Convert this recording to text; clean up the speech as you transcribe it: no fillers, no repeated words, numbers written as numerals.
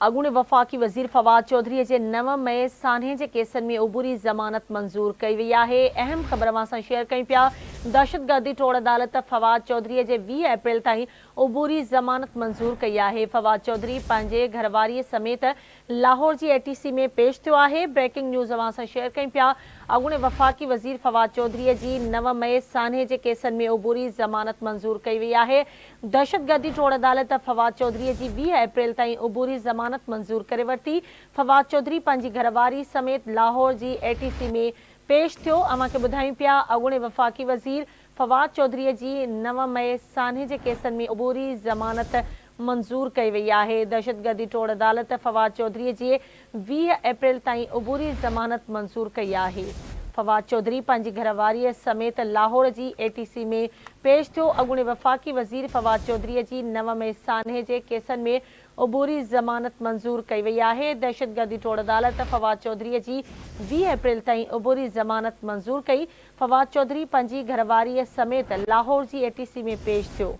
اڳوڻي وفاقي وزير فواد چوڌري جي 9 مئي سانحي جي ڪيسن ۾ عبوري ضمانت منظور ڪئي وئي آهي. اهم خبر اوهان سان شيئر ڪيون پيا، دهشتگردي ٽوڙ عدالت فواد چوڌري جي 20 اپريل تائين عبوري ضمانت منظور ڪئي آهي. فواد چوڌري پنهنجي گهرواري سميت لاهور جي اي ٽي سي ۾ پيش ٿيو آهي. بريڪنگ نيوز اوهان سان شيئر ڪيون پيا، اڳوڻي وفاقي وزير فواد چوڌري جي 9 مئي سانحي جي ڪيسن ۾ عبوري ضمانت منظور ڪئي وئي آهي. دهشتگردي ٽوڙ عدالت فواد چوڌري جي 20 اپريل تائين عبوري ضمانت منظور ڪري ورتي. فواد چوڌري پنهنجي گهرواري سميت لاهور جي اي ٽي سي ۾ پيش ٿيو. اوهان کي ٻڌايون پيا اڳوڻي وفاقي وزير فواد چوڌري جي 9 مئي سانحي جي ڪيسن ۾ عبوري ضمانت منظور ڪئي وئي آهي. دهشتگردي ٽوڙ عدالت فواد چوڌري جي 20 اپريل تائين عبوري ضمانت منظور ڪئي آهي. فواد چوڌري پنهنجي گهرواريء سميت لاهور جي اي ٽي سي ۾ پيش ٿيو. اڳوڻي وفاقي وزير فواد چوڌري جي 9 مئي سانحي جي ڪيسن ۾ عبوري ضمانت منظور ڪئي وئي آهي. دهشتگردي ٽوڙ عدالت فواد چوڌري جي 20 اپريل تائين عبوري ضمانت منظور ڪئي. فواد چوڌري پنهنجي گهرواريء سميت لاهور جي اي ٽي سي ۾ پيش ٿيو.